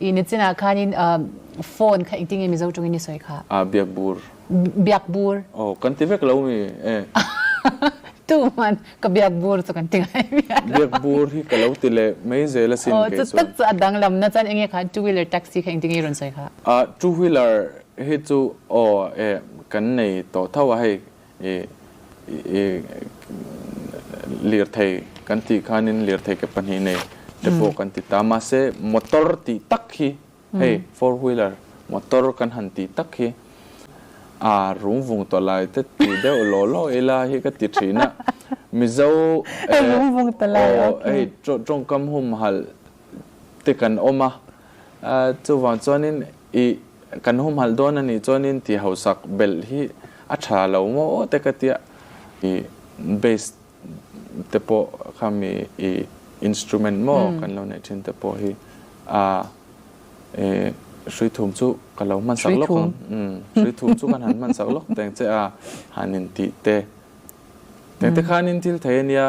I nichinah khanin phone kha engtin nge Mizo tawngin i sawi kha? A biak bur. Biak bur. Oh, kan ti vek lo mi e. Tuman ka biak bur chu kan ti ngai miah lo. Biak bur hi ka lo ti leh mai zel asin kei chuan. Oh, chu tak chu a danglam na chuan enge kha two wheeler taxi kha engtin nge i rawn sawi kha? A two wheeler hi chu aw e kan nei tawh tho a hei i i lirthei kan tih khanin lirthei ke pahnih nei te pawh kan ti ta mahse motor tih tak hi hei four wheeler motor kan han tih tak hi a rum vung tawh lai te ti deuh law law ila hi ka ti thin a Mizo aw hei tawngkam humhalh te kan awm a chuvang chuanin i Kan humhalh dawn a nih chuanin ti hausak belh hi a tha lo maw aw te ka tia. I bass te pawh kha mi i instrument maw kan lo neih thin te pawh hi a e hrui thum chu ka lo hman sak lawk ang. Umm hrui thum chu kan han hman sak lawk teng che a han in tih te. Teng te khanin thil thei a nia.